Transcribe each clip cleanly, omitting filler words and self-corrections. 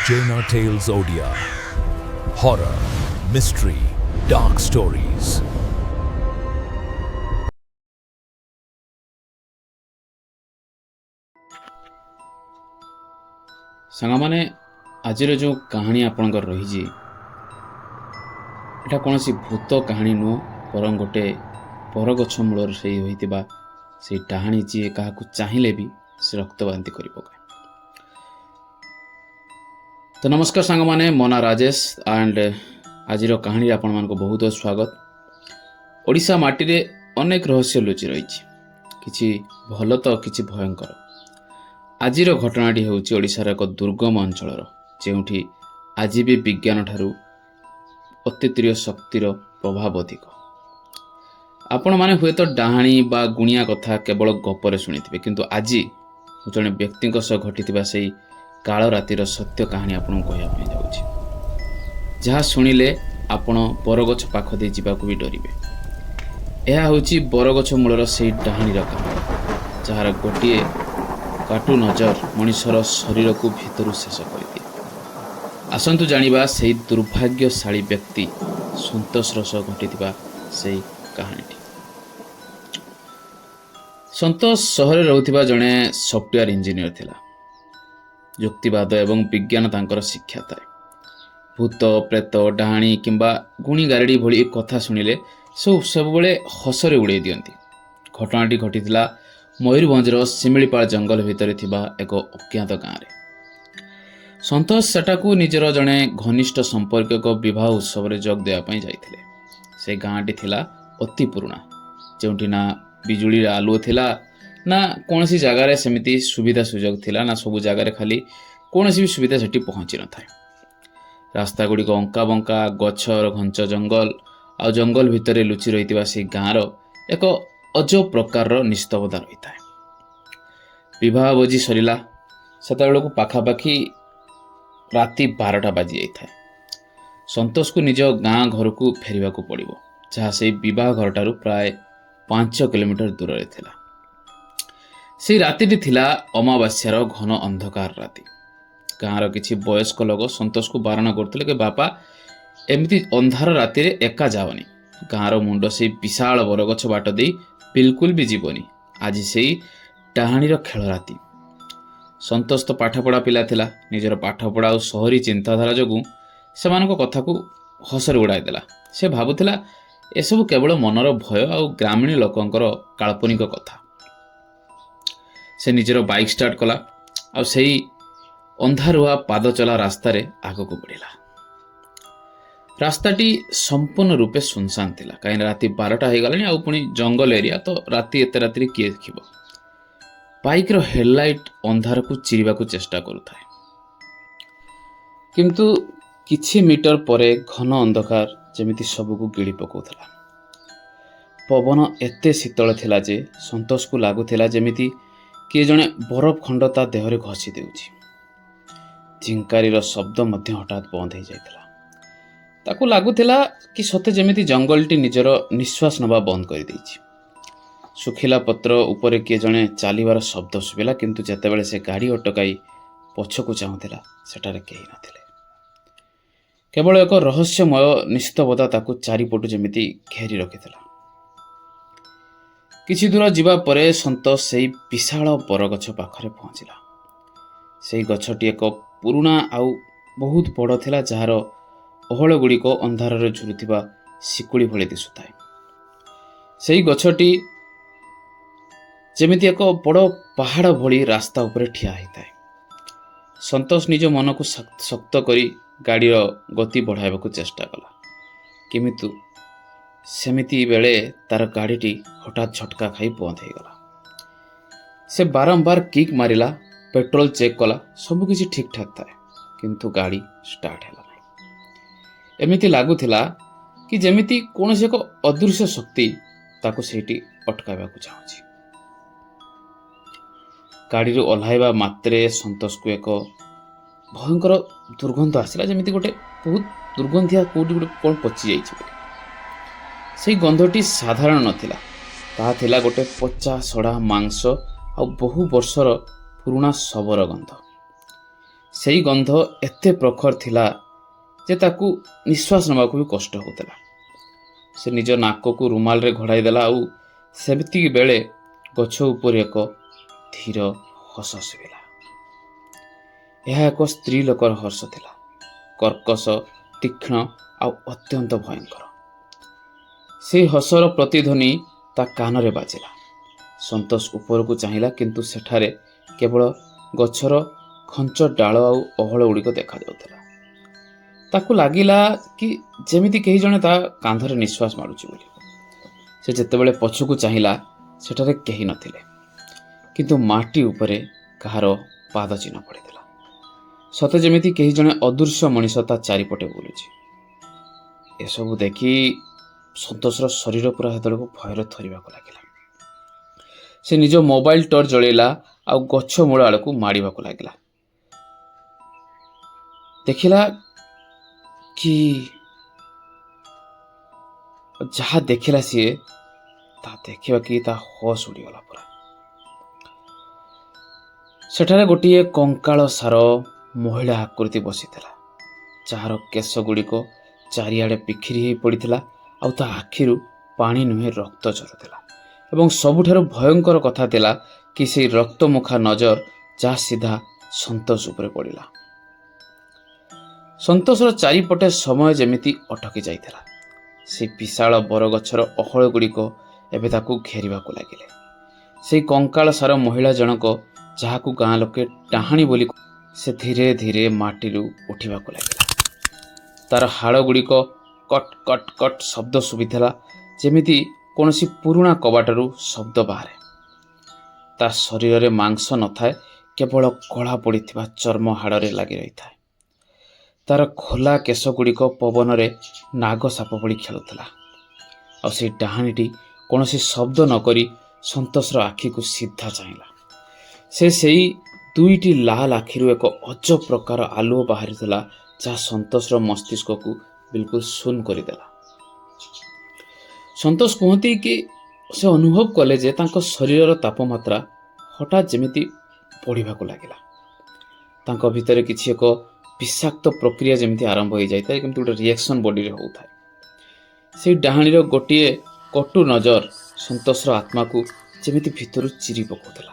Jena Tales Odia. Horror, mystery, dark stories. ସାଙ୍ଗମାନେ, ଆଜିର ଯେଉଁ କାହାଣୀ ଆପଣଙ୍କର ରହିଛି, ଏଇଟା କୌଣସି ଭୂତ କାହାଣୀ ନୁହଁ, ବରଂ ଗୋଟେ ବରଗଛ ମୂଳରେ ସେଇ ହୋଇଥିବା ସେଇ ଡାହାଣୀ, ଯିଏ କାହାକୁ ଚାହିଁଲେ ବି ସେ ରକ୍ତବାନ୍ତି କରି ପକାଏ। ତ ନମସ୍କାର ସାଙ୍ଗମାନେ, ମୋ ନାଁ ରାଜେଶ ଆଣ୍ଡ ଆଜିର କାହାଣୀରେ ଆପଣମାନଙ୍କୁ ବହୁତ ବହୁତ ସ୍ୱାଗତ। ଓଡ଼ିଶା ମାଟିରେ ଅନେକ ରହସ୍ୟ ଲୁଚି ରହିଛି, କିଛି ଭଲ ତ କିଛି ଭୟଙ୍କର। ଆଜିର ଘଟଣାଟି ହେଉଛି ଓଡ଼ିଶାର ଏକ ଦୁର୍ଗମ ଅଞ୍ଚଳର, ଯେଉଁଠି ଆଜି ବି ବିଜ୍ଞାନ ଠାରୁ ଅତୀନ୍ଦ୍ରିୟ ଶକ୍ତିର ପ୍ରଭାବ ଅଧିକ। ଆପଣମାନେ ହୁଏତ ଡାହାଣୀ ବା ଗୁଣିଆ କଥା କେବଳ ଗପରେ ଶୁଣିଥିବେ, କିନ୍ତୁ ଆଜି ମୁଁ ଜଣେ ବ୍ୟକ୍ତିଙ୍କ ସହ ଘଟିଥିବା ସେଇ କାଳ ରାତିର ସତ୍ୟ କାହାଣୀ ଆପଣଙ୍କୁ କହିବା ପାଇଁ ଯାଉଛି, ଯାହା ଶୁଣିଲେ ଆପଣ ବରଗଛ ପାଖ ଦେଇ ଯିବାକୁ ବି ଡରିବେ। ଏହା ହେଉଛି ବରଗଛ ମୂଳର ସେଇ ଡାହାଣୀର କାହାଣୀ, ଯାହାର ଗୋଟିଏ କାଟୁ ନଜର ମଣିଷର ଶରୀରକୁ ଭିତରୁ ଶେଷ କରିଦିଏ। ଆସନ୍ତୁ ଜାଣିବା ସେଇ ଦୁର୍ଭାଗ୍ୟଶାଳୀ ବ୍ୟକ୍ତି ସନ୍ତୋଷର ସହ ଘଟିଥିବା ସେଇ କାହାଣୀଟି। ସନ୍ତୋଷ ସହରରେ ରହୁଥିବା ଜଣେ ସଫ୍ଟୱେୟାର ଇଞ୍ଜିନିୟର ଥିଲା। ଯୁକ୍ତିବାଦ ଏବଂ ବିଜ୍ଞାନ ତାଙ୍କର ଶିକ୍ଷା ଥାଏ। ଭୂତ, ପ୍ରେତ, ଡାହାଣୀ କିମ୍ବା ଗୁଣି ଗାରେଡ଼ି ଭଳି କଥା ଶୁଣିଲେ ସବୁ ସବୁବେଳେ ହସରେ ଉଡ଼େଇ ଦିଅନ୍ତି। ଘଟଣାଟି ଘଟିଥିଲା ମୟୂରଭଞ୍ଜର ଶିମିଳିପାଳ ଜଙ୍ଗଲ ଭିତରେ ଥିବା ଏକ ଅଜ୍ଞାତ ଗାଁରେ। ସନ୍ତୋଷ ସେଠାକୁ ନିଜର ଜଣେ ଘନିଷ୍ଠ ସମ୍ପର୍କୀୟଙ୍କ ବିବାହ ଉତ୍ସବରେ ଯୋଗ ଦେବା ପାଇଁ ଯାଇଥିଲେ। ସେ ଗାଁଟି ଥିଲା ଅତି ପୁରୁଣା, ଯେଉଁଠି ନା ବିଜୁଳିର ଆଲୁଅ ଥିଲା, ନା କୌଣସି ଜାଗାରେ ସେମିତି ସୁବିଧା ସୁଯୋଗ ଥିଲା, ନା ସବୁ ଜାଗାରେ ଖାଲି କୌଣସି ବି ସୁବିଧା ସେଠି ପହଞ୍ଚି ନଥାଏ। ରାସ୍ତା ଗୁଡ଼ିକ ଅଙ୍କା ବଙ୍କା, ଗଛର ଘଞ୍ଚ ଜଙ୍ଗଲ ଆଉ ଜଙ୍ଗଲ ଭିତରେ ଲୁଚି ରହିଥିବା ସେଇ ଗାଁର ଏକ ଅଜବ ପ୍ରକାରର ନିସ୍ତବ୍ଧତା ରହିଥାଏ। ବିବାହ ଭୋଜି ସରିଲା ସେତେବେଳକୁ ପାଖାପାଖି ରାତି 12ଟା ବାଜି ଯାଇଥାଏ। ସନ୍ତୋଷକୁ ନିଜ ଗାଁ ଘରକୁ ଫେରିବାକୁ ପଡ଼ିବ, ଯାହା ସେଇ ବିବାହ ଘରଠାରୁ ପ୍ରାୟ 5 କିଲୋମିଟର ଦୂରରେ ଥିଲା। ସେଇ ରାତିଟି ଥିଲା ଅମାବାସ୍ୟାର ଘନ ଅନ୍ଧକାର ରାତି। ଗାଁର କିଛି ବୟସ୍କ ଲୋକ ସନ୍ତୋଷକୁ ବାରଣ କରୁଥିଲେ କି, "ବାପା, ଏମିତି ଅନ୍ଧାର ରାତିରେ ଏକା ଯାଅନି। ଗାଁର ମୁଣ୍ଡ ସେଇ ବିଶାଳ ବରଗଛ ବାଟ ଦେଇ ବିଲକୁଲ ବି ଯିବନି। ଆଜି ସେଇ ଡାହାଣୀର ଖେଳ ରାତି।" ସନ୍ତୋଷ ତ ପାଠପଢ଼ା ପିଲା ଥିଲା। ନିଜର ପାଠପଢ଼ା ଆଉ ସହରୀ ଚିନ୍ତାଧାରା ଯୋଗୁଁ ସେମାନଙ୍କ କଥାକୁ ହସରେ ଉଡ଼ାଇ ଦେଲା। ସେ ଭାବୁଥିଲା, ଏସବୁ କେବଳ ମନର ଭୟ ଆଉ ଗ୍ରାମୀଣ ଲୋକଙ୍କର କାଳ୍ପନିକ କଥା। ସେ ନିଜର ବାଇକ୍ ଷ୍ଟାର୍ଟ କଲା ଆଉ ସେଇ ଅନ୍ଧାରୁଆ ପାଦଚଲା ରାସ୍ତାରେ ଆଗକୁ ବଢ଼ିଲା। ରାସ୍ତାଟି ସମ୍ପୂର୍ଣ୍ଣ ରୂପେ ଶୂନଶାନ ଥିଲା, କାହିଁକିନା ରାତି 12ଟା ହେଇଗଲାଣି ଆଉ ପୁଣି ଜଙ୍ଗଲ ଏରିଆ ତ ରାତି ଏତେ ରାତିରେ କିଏ ଦେଖିବ? ବାଇକ୍ର ହେଡ଼ଲାଇଟ୍ ଅନ୍ଧାରକୁ ଚିରିବାକୁ ଚେଷ୍ଟା କରୁଥାଏ, କିନ୍ତୁ କିଛି ମିଟର ପରେ ଘନ ଅନ୍ଧକାର ଯେମିତି ସବୁକୁ ଗିଳି ପକାଉଥିଲା। ପବନ ଏତେ ଶୀତଳ ଥିଲା ଯେ ସନ୍ତୋଷକୁ ଲାଗୁଥିଲା ଯେମିତି କିଏ ଜଣେ ବରଫ ଖଣ୍ଡ ତା ଦେହରେ ଘଷି ଦେଉଛି। ଝିଙ୍କାରିର ଶବ୍ଦ ମଧ୍ୟ ହଠାତ୍ ବନ୍ଦ ହେଇଯାଇଥିଲା। ତାକୁ ଲାଗୁଥିଲା କି ସତେ ଯେମିତି ଜଙ୍ଗଲଟି ନିଜର ନିଶ୍ୱାସ ନେବା ବନ୍ଦ କରିଦେଇଛି। ଶୁଖିଲା ପତ୍ର ଉପରେ କିଏ ଜଣେ ଚାଲିବାର ଶବ୍ଦ ଶୁଭିଲା, କିନ୍ତୁ ଯେତେବେଳେ ସେ ଗାଡ଼ି ଅଟକାଇ ପଛକୁ ଚାହୁଁଥିଲା, ସେଠାରେ କେହି ନଥିଲେ। କେବଳ ଏକ ରହସ୍ୟମୟ ନିସ୍ତବ୍ଧତା ତାକୁ ଚାରିପଟୁ ଯେମିତି ଘେରି ରଖିଥିଲା। କିଛି ଦୂର ଯିବା ପରେ ସନ୍ତୋଷ ସେଇ ବିଶାଳ ବରଗଛ ପାଖରେ ପହଞ୍ଚିଲା। ସେଇ ଗଛଟି ଏକ ପୁରୁଣା ଆଉ ବହୁତ ବଡ଼ ଥିଲା, ଯାହାର ଓହଳ ଗୁଡ଼ିକ ଅନ୍ଧାରରେ ଝୁଲୁଥିବା ଶିକୁଳି ଭଳି ଦିଶୁଥାଏ। ସେଇ ଗଛଟି ଯେମିତି ଏକ ବଡ଼ ପାହାଡ଼ ଭଳି ରାସ୍ତା ଉପରେ ଠିଆ ହେଇଥାଏ। ସନ୍ତୋଷ ନିଜ ମନକୁ ଶକ୍ତ କରି ଗାଡ଼ିର ଗତି ବଢ଼ାଇବାକୁ ଚେଷ୍ଟା କଲା, କିନ୍ତୁ ସେମିତି ବେଳେ ତାର ଗାଡ଼ିଟି ହଠାତ୍ ଝଟକା ଖାଇ ବନ୍ଦ ହେଇଗଲା। ସେ ବାରମ୍ବାର କିକ୍ ମାରିଲା, ପେଟ୍ରୋଲ ଚେକ୍ କଲା, ସବୁକିଛି ଠିକ୍ ଠାକ୍ ଥାଏ, କିନ୍ତୁ ଗାଡ଼ି ଷ୍ଟାର୍ଟ ହେଲା ନାହିଁ। ଏମିତି ଲାଗୁଥିଲା କି ଯେମିତି କୌଣସି ଏକ ଅଦୃଶ୍ୟ ଶକ୍ତି ତାକୁ ସେଇଠି ଅଟକାଇବାକୁ ଚାହୁଁଛି। ଗାଡ଼ିରୁ ଓହ୍ଲାଇବା ମାତ୍ରେ ସନ୍ତୋଷକୁ ଏକ ଭୟଙ୍କର ଦୁର୍ଗନ୍ଧ ଆସିଲା, ଯେମିତି ଗୋଟେ ବହୁତ ଦୁର୍ଗନ୍ଧିଆ କେଉଁଠି ଗୋଟେ କ'ଣ ପଚି ଯାଇଛି ବୋଲି। ସେଇ ଗନ୍ଧଟି ସାଧାରଣ ନଥିଲା। ତାହା ଥିଲା ଗୋଟେ ପଚା ସଢ଼ା ମାଂସ ଆଉ ବହୁ ବର୍ଷର ପୁରୁଣା ଶବର ଗନ୍ଧ। ସେଇ ଗନ୍ଧ ଏତେ ପ୍ରଖର ଥିଲା ଯେ ତାକୁ ନିଶ୍ୱାସ ନେବାକୁ ବି କଷ୍ଟ ହେଉଥିଲା। ସେ ନିଜ ନାକକୁ ରୁମାଲରେ ଘୋଡ଼ାଇ ଦେଲା, ଆଉ ସେତିକି ବେଳେ ଗଛ ଉପରେ ଏକ ଧୀର ହସ ଶୁଭିଲା। ଏହା ଏକ ସ୍ତ୍ରୀ ଲୋକର ହସ ଥିଲା, କର୍କଶ, ତୀକ୍ଷ୍ଣ ଆଉ ଅତ୍ୟନ୍ତ ଭୟଙ୍କର। ସେଇ ହସର ପ୍ରତିଧ୍ୱନି ତା କାନରେ ବାଜିଲା। ସନ୍ତୋଷ ଉପରକୁ ଚାହିଁଲା, କିନ୍ତୁ ସେଠାରେ କେବଳ ଗଛର ଘଞ୍ଚ ଡାଳ ଆଉ ଅହଳ ଗୁଡ଼ିକ ଦେଖାଯାଉଥିଲା। ତାକୁ ଲାଗିଲା କି ଯେମିତି କେହି ଜଣେ ତା କାନ୍ଧରେ ନିଶ୍ୱାସ ମାରୁଛି ବୋଲି। ସେ ଯେତେବେଳେ ପଛକୁ ଚାହିଁଲା, ସେଠାରେ କେହି ନଥିଲେ, କିନ୍ତୁ ମାଟି ଉପରେ କାହାର ପାଦ ଚିହ୍ନ ପଡ଼ିଥିଲା, ସତେ ଯେମିତି କେହି ଜଣେ ଅଦୃଶ୍ୟ ମଣିଷ ତା ଚାରିପଟେ ବୁଲୁଛି। ଏସବୁ ଦେଖି ସନ୍ତୋଷର ଶରୀର ପୁରା ସେତେବେଳକୁ ଭୟରେ ଥରିବାକୁ ଲାଗିଲା। ସେ ନିଜ ମୋବାଇଲ ଟର୍ଚ୍ଚ ଜଳେଇଲା ଆଉ ଗଛ ମୂଳ ଆଡ଼କୁ ମାଡ଼ିବାକୁ ଲାଗିଲା। ଦେଖିଲା କି ଯାହା ଦେଖିଲା ସିଏ ତା ଦେଖିବା କି ତା ହୋସ୍ ଉଡ଼ିଗଲା ପୁରା। ସେଠାରେ ଗୋଟିଏ କଙ୍କାଳ ସାର ମହିଳା ଆକୃତି ବସିଥିଲା, ଯାହାର କେଶ ଗୁଡ଼ିକ ଚାରିଆଡ଼େ ବିଖିରି ହେଇ ପଡ଼ିଥିଲା ଆଉ ତା ଆଖିରୁ ପାଣି ନୁହେଁ, ରକ୍ତ ଝରୁଥିଲା। ଏବଂ ସବୁଠାରୁ ଭୟଙ୍କର କଥା ଥିଲା କି ସେଇ ରକ୍ତମୁଖା ନଜର ଯାହା ସିଧା ସନ୍ତୋଷ ଉପରେ ପଡ଼ିଲା। ସନ୍ତୋଷର ଚାରିପଟେ ସମୟ ଯେମିତି ଅଟକି ଯାଇଥିଲା। ସେଇ ବିଶାଳ ବରଗଛର ଅହଳ ଗୁଡ଼ିକ ଏବେ ତାକୁ ଘେରିବାକୁ ଲାଗିଲେ। ସେଇ କଙ୍କାଳ ସାର ମହିଳା ଜଣକ, ଯାହାକୁ ଗାଁ ଲୋକେ ଡାହାଣୀ ବୋଲି, ସେ ଧୀରେ ଧୀରେ ମାଟିରୁ ଉଠିବାକୁ ଲାଗିଲା। ତାର ହାଡ଼ ଗୁଡ଼ିକ କଟ୍ କଟ୍ କଟ୍ ଶବ୍ଦ ଶୁଭିଥିଲା, ଯେମିତି କୌଣସି ପୁରୁଣା କବାଟରୁ ଶବ୍ଦ ବାହାରେ। ତା ଶରୀରରେ ମାଂସ ନଥାଏ, କେବଳ କଳା ପଡ଼ିଥିବା ଚର୍ମ ହାଡ଼ରେ ଲାଗି ରହିଥାଏ। ତାର ଖୋଲା କେଶ ଗୁଡ଼ିକ ପବନରେ ନାଗ ସାପ ଭଳି ଖେଳୁଥିଲା। ଆଉ ସେଇ ଡାହାଣୀଟି କୌଣସି ଶବ୍ଦ ନକରି ସନ୍ତୋଷର ଆଖିକୁ ସିଧା ଚାହିଁଲା। ସେ ସେଇ ଦୁଇଟି ଲାଲ ଆଖିରୁ ଏକ ଅଜବ ପ୍ରକାର ଆଲୁଅ ବାହାରିଥିଲା, ଯାହା ସନ୍ତୋଷର ମସ୍ତିଷ୍କକୁ ବିଲକୁଲ ଶୂନ କରିଦେଲା। ସନ୍ତୋଷ କୁହନ୍ତି କି ସେ ଅନୁଭବ କଲେ ଯେ ତାଙ୍କ ଶରୀରର ତାପମାତ୍ରା ହଠାତ୍ ଯେମିତି ବଢ଼ିବାକୁ ଲାଗିଲା। ତାଙ୍କ ଭିତରେ କିଛି ଏକ ବିଷାକ୍ତ ପ୍ରକ୍ରିୟା ଯେମିତି ଆରମ୍ଭ ହୋଇଯାଇଥାଏ, କେମିତି ଗୋଟେ ରିଆକ୍ସନ୍ ବଡିରେ ହେଉଥାଏ। ସେଇ ଡାହାଣୀର ଗୋଟିଏ କଟୁ ନଜର ସନ୍ତୋଷର ଆତ୍ମାକୁ ଯେମିତି ଭିତରୁ ଚିରି ପକାଉଥିଲା।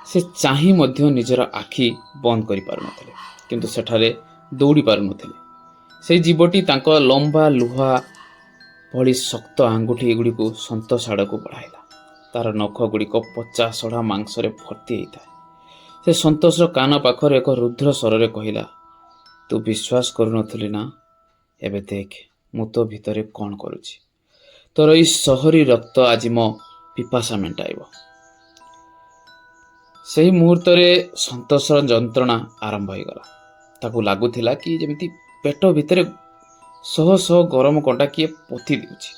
ସେ ଚାହିଁ ମଧ୍ୟ ନିଜର ଆଖି ବନ୍ଦ କରିପାରୁନଥିଲେ, କିନ୍ତୁ ସେଠାରେ ଦୌଡ଼ି ପାରୁନଥିଲେ। ସେଇ ଜୀବଟି ତାଙ୍କ ଲମ୍ବା ଲୁହା ଭଳି ଶକ୍ତ ଆଙ୍ଗୁଠି ଏଗୁଡ଼ିକୁ ସନ୍ତୋଷ ଆଡ଼କୁ ବଢ଼ାଇଲା। ତାର ନଖ ଗୁଡ଼ିକ ପଚା ସଢ଼ା ମାଂସରେ ଭର୍ତ୍ତି ହେଇଥାଏ। ସେ ସନ୍ତୋଷର କାନ ପାଖରେ ଏକ ରୁଦ୍ର ସ୍ୱରରେ କହିଲା, "ତୁ ବିଶ୍ୱାସ କରୁନଥିଲୁ ନା? ଏବେ ଦେଖ ମୁଁ ତୋ ଭିତରେ କ'ଣ କରୁଛି। ତୋର ଏଇ ସହରୀ ରକ୍ତ ଆଜି ମୋ ପିପାସା ମେଣ୍ଟାଇବ।" ସେହି ମୁହୂର୍ତ୍ତରେ ସନ୍ତୋଷର ଯନ୍ତ୍ରଣା ଆରମ୍ଭ ହୋଇଗଲା। ତାକୁ ଲାଗୁଥିଲା କି ଯେମିତି ପେଟ ଭିତରେ ଶହ ଶହ ଗରମ କଣ୍ଟା କିଏ ପୋତି ଦେଉଛି।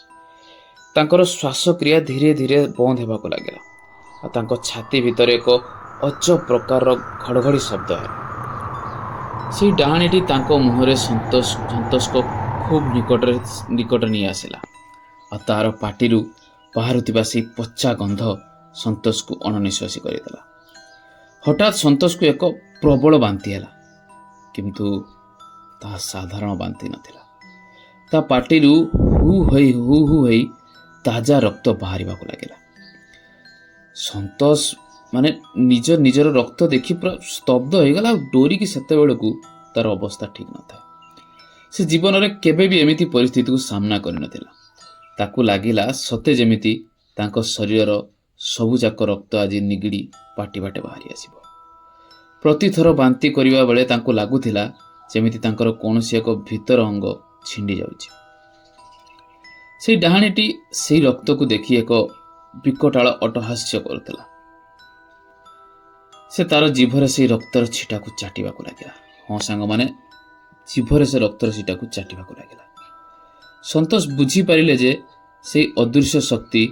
ତାଙ୍କର ଶ୍ୱାସକ୍ରିୟା ଧୀରେ ଧୀରେ ବନ୍ଦ ହେବାକୁ ଲାଗିଲା ଆଉ ତାଙ୍କ ଛାତି ଭିତରେ ଏକ ଅଜବ ପ୍ରକାରର ଘଡ଼ଘଡ଼ି ଶବ୍ଦ ହେଲା। ସେଇ ଡାହାଣୀଟି ତାଙ୍କ ମୁହଁରେ ସନ୍ତୋଷଙ୍କ ଖୁବ୍ ନିକଟ ନେଇ ଆସିଲା ଆଉ ତାର ପାଟିରୁ ବାହାରୁଥିବା ସେଇ ପଚା ଗନ୍ଧ ସନ୍ତୋଷକୁ ଅଣନିଶ୍ୱାସୀ କରିଦେଲା। ହଠାତ୍ ସନ୍ତୋଷକୁ ଏକ ପ୍ରବଳ ବାନ୍ତି ହେଲା, କିନ୍ତୁ ତାହା ସାଧାରଣ ବାନ୍ତି ନଥିଲା। ତା ପାଟିରୁ ହୁ ହୋଇ ହୁ ହୁ ହୋଇ ତାଜା ରକ୍ତ ବାହାରିବାକୁ ଲାଗିଲା। ସନ୍ତୋଷ ମାନେ ନିଜର ରକ୍ତ ଦେଖି ପୁରା ସ୍ତବ୍ଧ ହୋଇଗଲା ଆଉ ଡରିକି ସେତେବେଳକୁ ତାର ଅବସ୍ଥା ଠିକ୍ ନଥାଏ। ସେ ଜୀବନରେ କେବେ ବି ଏମିତି ପରିସ୍ଥିତିକୁ ସାମ୍ନା କରିନଥିଲା। ତାକୁ ଲାଗିଲା ସତେ ଯେମିତି ତାଙ୍କ ଶରୀରର ସବୁଯାକ ରକ୍ତ ଆଜି ନିଗିଡ଼ି ପାଟି ବାଟେ ବାହାରି ଆସିବ। ପ୍ରତିଥର ବାନ୍ତି କରିବା ବେଳେ ତାଙ୍କୁ ଲାଗୁଥିଲା ଯେମିତି ତାଙ୍କର କୌଣସି ଏକ ଭିତର ଅଙ୍ଗ ଛିଣ୍ଡି ଯାଉଛି। ସେଇ ଡାହାଣୀଟି ସେଇ ରକ୍ତକୁ ଦେଖି ଏକ ବିକଟାଳ ଅଟ୍ଟହାସ୍ୟ କରୁଥିଲା। ସେ ତାର ଜିଭରେ ସେଇ ରକ୍ତର ଛିଟାକୁ ଚାଟିବାକୁ ଲାଗିଲା। ହଁ ସାଙ୍ଗମାନେ, ଜିଭରେ ସେ ରକ୍ତର ଛିଟାକୁ ଚାଟିବାକୁ ଲାଗିଲା। ସନ୍ତୋଷ ବୁଝିପାରିଲେ ଯେ ସେଇ ଅଦୃଶ୍ୟ ଶକ୍ତି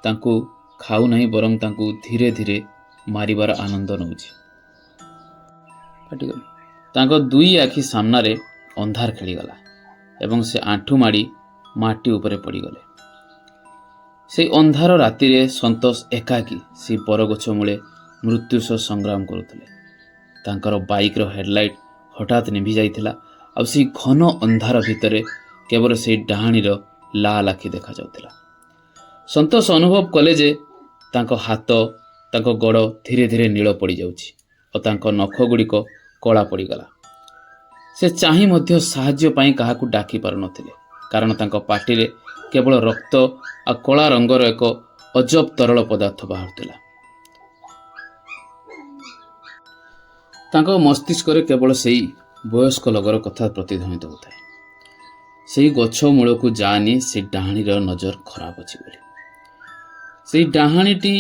ତାଙ୍କୁ ଖାଉନାହିଁ, ବରଂ ତାଙ୍କୁ ଧୀରେ ଧୀରେ ମାରିବାର ଆନନ୍ଦ ନେଉଛି। ପାଟିଗଲେ। ତାଙ୍କ ଦୁଇ ଆଖି ସାମ୍ନାରେ ଅନ୍ଧାର ଖେଳିଗଲା ଏବଂ ସେ ଆଣ୍ଠୁ ମାଡ଼ି ମାଟି ଉପରେ ପଡ଼ିଗଲେ। ସେଇ ଅନ୍ଧାର ରାତିରେ ସନ୍ତୋଷ ଏକାକୀ ସେଇ ବରଗଛ ମୂଳେ ମୃତ୍ୟୁ ସହ ସଂଗ୍ରାମ କରୁଥିଲେ। ତାଙ୍କର ବାଇକ୍ର ହେଡ଼ଲାଇଟ୍ ହଠାତ୍ ନିଭି ଯାଇଥିଲା ଆଉ ସେଇ ଘନ ଅନ୍ଧାର ଭିତରେ କେବଳ ସେଇ ଡାହାଣୀର ଲାଲ ଆଖି ଦେଖାଯାଉଥିଲା। ସନ୍ତୋଷ ଅନୁଭବ କଲେ ଯେ ତାଙ୍କ ହାତ, ତାଙ୍କ ଗୋଡ଼ ଧୀରେ ଧୀରେ ନୀଳ ପଡ଼ିଯାଉଛି ଓ ତାଙ୍କ ନଖ ଗୁଡ଼ିକ କଳା ପଡ଼ିଗଲା। ସେ ଚାହିଁ ମଧ୍ୟ ସାହାଯ୍ୟ ପାଇଁ କାହାକୁ ଡାକି ପାରୁନଥିଲେ, କାରଣ ତାଙ୍କ ପାଟିରେ କେବଳ ରକ୍ତ ଆଉ କଳା ରଙ୍ଗର ଏକ ଅଜବ ତରଳ ପଦାର୍ଥ ବାହାରୁଥିଲା। ତାଙ୍କ ମସ୍ତିଷ୍କରେ କେବଳ ସେଇ ବୟସ୍କ ଲୋକର କଥା ପ୍ରତିଧ୍ୱନିତ ହେଉଥାଏ, ସେଇ ଗଛ ମୂଳକୁ ଯାଆନି, ସେ ଡାହାଣୀର ନଜର ଖରାପ ଅଛି ବୋଲି। ସେଇ ଡାହାଣୀଟି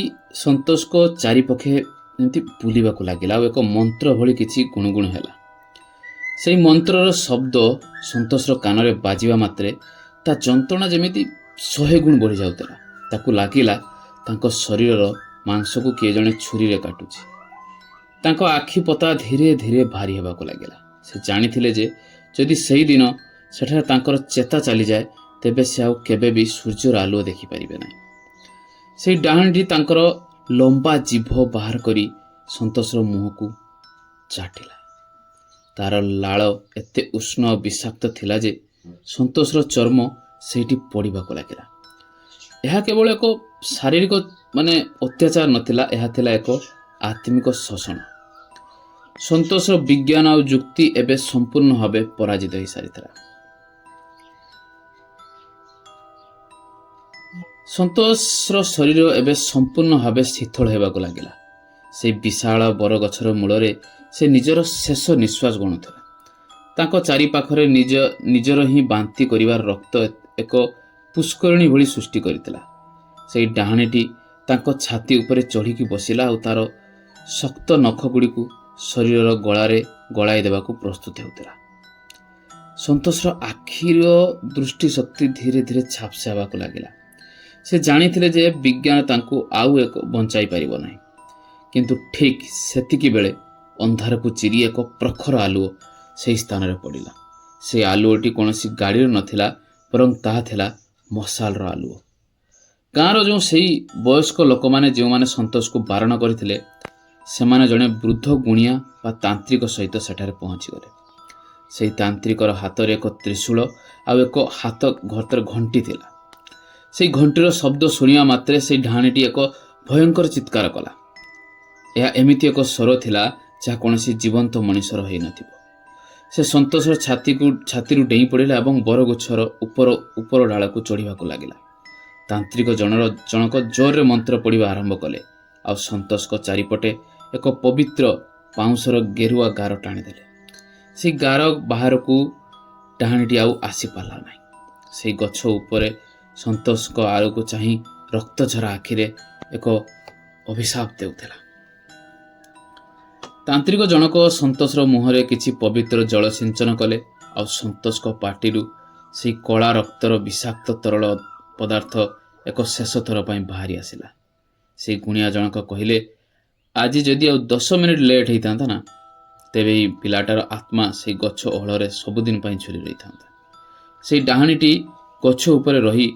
ସନ୍ତୋଷଙ୍କ ଚାରିପଖେ ଯେମିତି ବୁଲିବାକୁ ଲାଗିଲା ଆଉ ଏକ ମନ୍ତ୍ର ଭଳି କିଛି ଗୁଣୁଗୁଣୁ ହେଲା। ସେଇ ମନ୍ତ୍ରର ଶବ୍ଦ ସନ୍ତୋଷର କାନରେ ବାଜିବା ମାତ୍ରେ ତା ଯନ୍ତ୍ରଣା ଯେମିତି 100 ଗୁଣ ବଢ଼ିଯାଉଥିଲା। ତାକୁ ଲାଗିଲା ତାଙ୍କ ଶରୀରର ମାଂସକୁ କିଏ ଜଣେ ଛୁରୀରେ କାଟୁଛି। ତାଙ୍କ ଆଖି ପତା ଧୀରେ ଧୀରେ ଭାରି ହେବାକୁ ଲାଗିଲା। ସେ ଜାଣିଥିଲେ ଯେ ଯଦି ସେଇଦିନ ସେଠାରେ ତାଙ୍କର ଚେତା ଚାଲିଯାଏ, ତେବେ ସେ ଆଉ କେବେ ବି ସୂର୍ଯ୍ୟର ଆଲୁଅ ଦେଖିପାରିବେ ନାହିଁ। ସେଇ ଡାହାଣୀଟି ତାଙ୍କର ଲମ୍ବା ଜିଭ ବାହାର କରି ସନ୍ତୋଷର ମୁହଁକୁ ଚାଟିଲା। ତାର ଲାଳ ଏତେ ଉଷ୍ଣ ଆଉ ବିଷାକ୍ତ ଥିଲା ଯେ ସନ୍ତୋଷର ଚର୍ମ ସେଇଠି ପଡ଼ିବାକୁ ଲାଗିଲା। ଏହା କେବଳ ଏକ ଶାରୀରିକ ଅତ୍ୟାଚାର ନଥିଲା, ଏହା ଥିଲା ଏକ ଆତ୍ମିକ ଶୋଷଣ। ସନ୍ତୋଷର ବିଜ୍ଞାନ ଆଉ ଯୁକ୍ତି ଏବେ ସମ୍ପୂର୍ଣ୍ଣ ଭାବେ ପରାଜିତ ହୋଇସାରିଥିଲା। ସନ୍ତୋଷର ଶରୀର ଏବେ ସମ୍ପୂର୍ଣ୍ଣ ଭାବେ ଶିଥିଳ ହେବାକୁ ଲାଗିଲା। ସେଇ ବିଶାଳ ବରଗଛର ମୂଳରେ ସେ ନିଜର ଶେଷ ନିଶ୍ୱାସ ଗଣୁଥିଲା। ତାଙ୍କ ଚାରିପାଖରେ ନିଜର ହିଁ ବାନ୍ତି କରିବାର ରକ୍ତ ଏକ ପୁଷ୍କରିଣୀ ଭଳି ସୃଷ୍ଟି କରିଥିଲା। ସେଇ ଡାହାଣୀଟି ତାଙ୍କ ଛାତି ଉପରେ ଚଢ଼ିକି ବସିଲା ଆଉ ତାର ଶକ୍ତ ନଖଗୁଡ଼ିକୁ ଶରୀରର ଗଳାରେ ଗଳାଇ ଦେବାକୁ ପ୍ରସ୍ତୁତ ହେଉଥିଲା। ସନ୍ତୋଷର ଆଖିର ଦୃଷ୍ଟିଶକ୍ତି ଧୀରେ ଧୀରେ ଝାପ୍ସା ହେବାକୁ ଲାଗିଲା। ସେ ଜାଣିଥିଲେ ଯେ ବିଜ୍ଞାନ ତାଙ୍କୁ ଆଉ ଏକ ବଞ୍ଚାଇ ପାରିବ ନାହିଁ। କିନ୍ତୁ ଠିକ୍ ସେତିକି ବେଳେ ଅନ୍ଧାରକୁ ଚିରି ଏକ ପ୍ରଖର ଆଲୁଅ ସେହି ସ୍ଥାନରେ ପଡ଼ିଲା। ସେ ଆଲୁଅଟି କୌଣସି ଗାଡ଼ିର ନଥିଲା, ବରଂ ତାହା ଥିଲା ମଶାଲର ଆଲୁଅ। ଗାଁର ଯେଉଁ ସେଇ ବୟସ୍କ ଲୋକମାନେ ଯେଉଁମାନେ ସନ୍ତୋଷକୁ ବାରଣ କରିଥିଲେ, ସେମାନେ ଜଣେ ବୃଦ୍ଧ ଗୁଣିଆ ବା ତାନ୍ତ୍ରିକ ସହିତ ସେଠାରେ ପହଞ୍ଚିଗଲେ। ସେଇ ତାନ୍ତ୍ରିକର ହାତରେ ଏକ ତ୍ରିଶୂଳ ଆଉ ଏକ ହାତ ଘରରେ ଘଣ୍ଟି ଥିଲା। ସେଇ ଘଣ୍ଟିର ଶବ୍ଦ ଶୁଣିବା ମାତ୍ରେ ସେଇ ଡାହାଣୀଟି ଏକ ଭୟଙ୍କର ଚିତ୍କାର କଲା। ଏହା ଏମିତି ଏକ ସ୍ୱର ଥିଲା ଯାହା କୌଣସି ଜୀବନ୍ତ ମଣିଷର ହୋଇନଥିବ। ସେ ସନ୍ତୋଷର ଛାତିରୁ ଡେଇଁ ପଡ଼ିଲା ଏବଂ ବରଗଛର ଉପର ଡାଳକୁ ଚଢ଼ିବାକୁ ଲାଗିଲା। ତାନ୍ତ୍ରିକ ଜଣକ ଜୋରରେ ମନ୍ତ୍ର ପଢ଼ିବା ଆରମ୍ଭ କଲେ ଆଉ ସନ୍ତୋଷଙ୍କ ଚାରିପଟେ ଏକ ପବିତ୍ର ପାଉଁଶର ଗେରୁଆ ଗାର ଟାଣିଦେଲେ। ସେଇ ଗାର ବାହାରକୁ ଡାହାଣୀଟି ଆଉ ଆସିପାରିଲା ନାହିଁ। ସେଇ ଗଛ ଉପରେ ସନ୍ତୋଷଙ୍କ ଆଡ଼କୁ ଚାହିଁ ରକ୍ତଝରା ଆଖିରେ ଏକ ଅଭିଶାପ ଦେଉଥିଲା। ତାନ୍ତ୍ରିକ ଜଣକ ସନ୍ତୋଷର ମୁହଁରେ କିଛି ପବିତ୍ର ଜଳ ସିଞ୍ଚନ କଲେ ଆଉ ସନ୍ତୋଷଙ୍କ ପାଟିରୁ ସେଇ କଳା ରକ୍ତର ବିଷାକ୍ତ ତରଳ ପଦାର୍ଥ ଏକ ଶେଷ ଥର ପାଇଁ ବାହାରି ଆସିଲା। ସେଇ ଗୁଣିଆ ଜଣକ କହିଲେ, ଆଜି ଯଦି ଆଉ 10 ମିନିଟ୍ ଲେଟ୍ ହେଇଥାନ୍ତା ନା, ତେବେ ଏଇ ପିଲାଟାର ଆତ୍ମା ସେଇ ଗଛ ଓହଳରେ ସବୁଦିନ ପାଇଁ ଝୁଲି ରହିଥାନ୍ତା। ସେଇ ଡାହାଣୀଟି ଗଛ ଉପରେ ରହି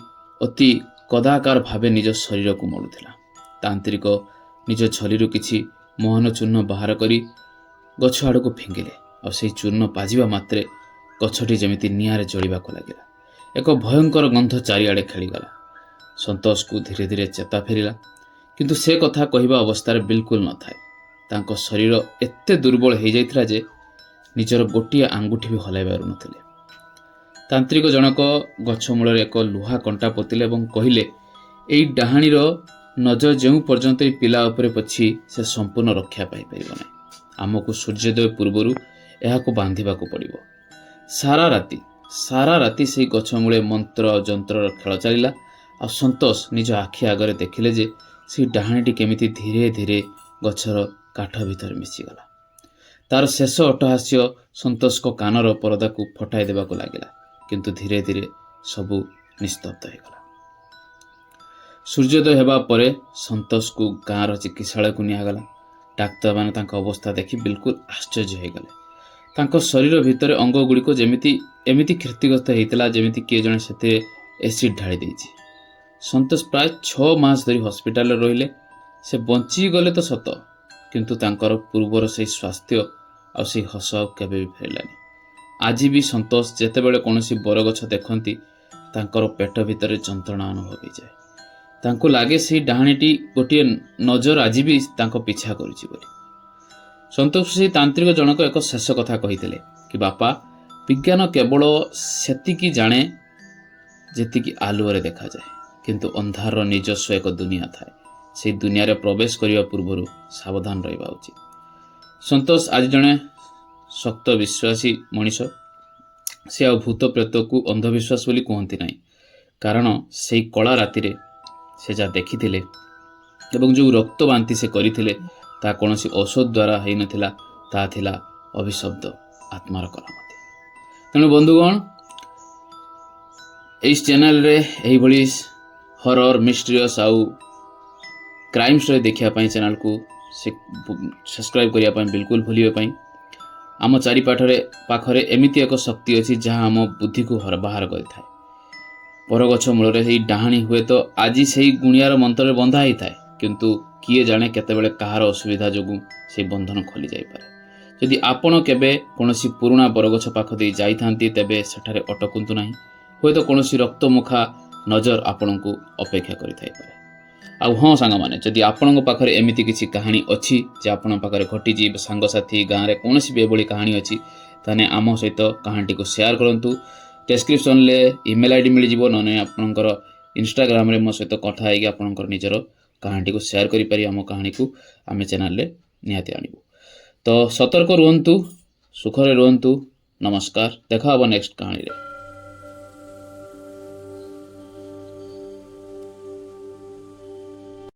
ଅତି କଦାକାର ଭାବେ ନିଜ ଶରୀରକୁ ମୋଡ଼ୁଥିଲା। ତାନ୍ତ୍ରିକ ନିଜ ଝୋଲିରୁ କିଛି ମୋହନ ଚୂର୍ଣ୍ଣ ବାହାର କରି ଗଛ ଆଡ଼କୁ ଫିଙ୍ଗିଲେ ଆଉ ସେଇ ଚୂର୍ଣ୍ଣ ବାଜିବା ମାତ୍ରେ ଗଛଟି ଯେମିତି ନିଆଁରେ ଜଳିବାକୁ ଲାଗିଲା। ଏକ ଭୟଙ୍କର ଗନ୍ଧ ଚାରିଆଡ଼େ ଖେଳିଗଲା। ସନ୍ତୋଷକୁ ଧୀରେ ଧୀରେ ଚେତା ଫେରିଲା, କିନ୍ତୁ ସେ କଥା କହିବା ଅବସ୍ଥାରେ ବିଲକୁଲ ନଥାଏ। ତାଙ୍କ ଶରୀର ଏତେ ଦୁର୍ବଳ ହେଇଯାଇଥିଲା ଯେ ନିଜର ଗୋଟିଏ ଆଙ୍ଗୁଠି ବି ହଲାଇ ପାରୁନଥିଲେ। ତାନ୍ତ୍ରିକ ଜଣକ ଗଛ ମୂଳରେ ଏକ ଲୁହା କଣ୍ଟା ପୋତିଲେ ଏବଂ କହିଲେ, ଏଇ ଡାହାଣୀର ନଜର ଯେଉଁ ପର୍ଯ୍ୟନ୍ତ ଏଇ ପିଲା ଉପରେ ଅଛି, ସେ ସମ୍ପୂର୍ଣ୍ଣ ରକ୍ଷା ପାଇପାରିବ ନାହିଁ। ଆମକୁ ସୂର୍ଯ୍ୟୋଦୟ ପୂର୍ବରୁ ଏହାକୁ ବାନ୍ଧିବାକୁ ପଡ଼ିବ। ସାରା ରାତି ସେଇ ଗଛ ମୂଳେ ମନ୍ତ୍ର ଯନ୍ତ୍ରର ଖେଳ ଚାଲିଲା ଆଉ ସନ୍ତୋଷ ନିଜ ଆଖି ଆଗରେ ଦେଖିଲେ ଯେ ସେଇ ଡାହାଣୀଟି କେମିତି ଧୀରେ ଧୀରେ ଗଛର କାଠ ଭିତରେ ମିଶିଗଲା। ତାର ଶେଷ ଅଟ୍ଟହାସ୍ୟ ସନ୍ତୋଷଙ୍କ କାନର ପରଦାକୁ ଫଟାଇ ଦେବାକୁ ଲାଗିଲା, କିନ୍ତୁ ଧୀରେ ଧୀରେ ସବୁ ନିସ୍ତବ୍ଧ ହୋଇଗଲା। ସୂର୍ଯ୍ୟୋଦୟ ହେବା ପରେ ସନ୍ତୋଷକୁ ଗାଁର ଚିକିତ୍ସାଳୟକୁ ନିଆଗଲା। ଡାକ୍ତରମାନେ ତାଙ୍କ ଅବସ୍ଥା ଦେଖି ବିଲକୁଲ ଆଶ୍ଚର୍ଯ୍ୟ ହୋଇଗଲେ। ତାଙ୍କ ଶରୀର ଭିତରେ ଅଙ୍ଗଗୁଡ଼ିକ ଯେମିତି ଏମିତି କ୍ଷତିଗ୍ରସ୍ତ ହେଇଥିଲା ଯେମିତି କିଏ ଜଣେ ସେଥିରେ ଏସିଡ୍ ଢାଳି ଦେଇଛି। ସନ୍ତୋଷ ପ୍ରାୟ 6 ମାସ ଧରି ହସ୍ପିଟାଲରେ ରହିଲେ। ସେ ବଞ୍ଚିଗଲେ ତ ସତ, କିନ୍ତୁ ତାଙ୍କର ପୂର୍ବର ସେଇ ସ୍ୱାସ୍ଥ୍ୟ ଆଉ ସେଇ ହସ ଆଉ କେବେ ବି ଫେରିଲାନି। ଆଜି ବି ସନ୍ତୋଷ ଯେତେବେଳେ କୌଣସି ବରଗଛ ଦେଖନ୍ତି, ତାଙ୍କର ପେଟ ଭିତରେ ଯନ୍ତ୍ରଣା ଅନୁଭବ ହେଇଯାଏ। ତାଙ୍କୁ ଲାଗେ ସେଇ ଡାହାଣୀଟି ଗୋଟିଏ ନଜର ଆଜି ବି ତାଙ୍କ ପିଛା କରୁଛି ବୋଲି। ସନ୍ତୋଷ ସେଇ ତାନ୍ତ୍ରିକ ଜଣକ ଏକ ଶେଷ କଥା କହିଥିଲେ କି, "ବାପା, ବିଜ୍ଞାନ କେବଳ ସେତିକି ଜାଣେ ଯେତିକି ଆଲୁଅରେ ଦେଖାଯାଏ। କିନ୍ତୁ ଅନ୍ଧାରର ନିଜସ୍ୱ ଏକ ଦୁନିଆ ଥାଏ। ସେଇ ଦୁନିଆରେ ପ୍ରବେଶ କରିବା ପୂର୍ବରୁ ସାବଧାନ ରହିବା ଉଚିତ।" ସନ୍ତୋଷ ଆଜି ଜଣେ ଶକ୍ତ ବିଶ୍ୱାସୀ ମଣିଷ। ସେ ଆଉ ଭୂତ ପ୍ରେତକୁ ଅନ୍ଧବିଶ୍ୱାସ ବୋଲି କୁହନ୍ତି ନାହିଁ, କାରଣ ସେଇ କଳା ରାତିରେ ସେ ଯାହା ଦେଖିଥିଲେ ଏବଂ ଯେଉଁ ରକ୍ତ ବାନ୍ତି ସେ କରିଥିଲେ, ତାହା କୌଣସି ଔଷଧ ଦ୍ୱାରା ହେଇନଥିଲା। ତାହା ଥିଲା ଅଭିଶପ୍ତ ଆତ୍ମାର କରାମତି। ତେଣୁ ବନ୍ଧୁଗଣ, ଏଇ ଚ୍ୟାନେଲରେ ଏହିଭଳି ହରର, ମିଷ୍ଟ୍ରିୟସ୍ ଆଉ କ୍ରାଇମ୍ ଷ୍ଟୋରି ଦେଖିବା ପାଇଁ ଚ୍ୟାନେଲକୁ ସେ ସବସ୍କ୍ରାଇବ୍ କରିବା ପାଇଁ ବିଲକୁଲ ଭୁଲିବେ ନାହିଁ। ଆମ ଚାରିପାଖରେ ପାଖରେ ଏମିତି ଏକ ଶକ୍ତି ଅଛି, ଯାହା ଆମ ବୁଦ୍ଧିକୁ ବାହାର କରିଥାଏ। ବରଗଛ ମୂଳରେ ସେଇ ଡାହାଣୀ ହୁଏତ ଆଜି ସେଇ ଗୁଣିଆର ମନ୍ତ୍ରରେ ବନ୍ଧା ହେଇଥାଏ, କିନ୍ତୁ କିଏ ଜାଣେ କେତେବେଳେ କାହାର ଅସୁବିଧା ଯୋଗୁଁ ସେଇ ବନ୍ଧନ ଖୋଲି ଯାଇପାରେ। ଯଦି ଆପଣ କେବେ କୌଣସି ପୁରୁଣା ବରଗଛ ପାଖ ଦେଇ ଯାଇଥାନ୍ତି, ତେବେ ସେଠାରେ ଅଟକନ୍ତୁ ନାହିଁ। ହୁଏତ କୌଣସି ରକ୍ତମୁଖା ନଜର ଆପଣଙ୍କୁ ଅପେକ୍ଷା କରିଥାଇପାରେ। ଆଉ ହଁ ସାଙ୍ଗମାନେ, ଯଦି ଆପଣଙ୍କ ପାଖରେ ଏମିତି କିଛି କାହାଣୀ ଅଛି ଯେ ଆପଣଙ୍କ ପାଖରେ ଘଟିଛି, ସାଙ୍ଗସାଥି, ଗାଁରେ କୌଣସି ବି ଏଭଳି କାହାଣୀ ଅଛି, ତାହେଲେ ଆମ ସହିତ କାହାଣୀଟିକୁ ସେୟାର କରନ୍ତୁ। ଡେସ୍କ୍ରିପସନ୍ରେ ଇମେଲ୍ ଆଇଡି ମିଳିଯିବ। ନହେଲେ ଆପଣଙ୍କର ଇନଷ୍ଟାଗ୍ରାମରେ ମୋ ସହିତ କଥା ହେଇକି ଆପଣଙ୍କର ନିଜର କାହାଣୀଟିକୁ ସେୟାର କରିପାରିବେ। ଆମ କାହାଣୀକୁ ଆମେ ଚ୍ୟାନେଲରେ ନିହାତି ଆଣିବୁ। ତ ସତର୍କ ରୁହନ୍ତୁ, ସୁଖରେ ରୁହନ୍ତୁ। ନମସ୍କାର, ଦେଖା ହେବ ନେକ୍ସଟ କାହାଣୀରେ।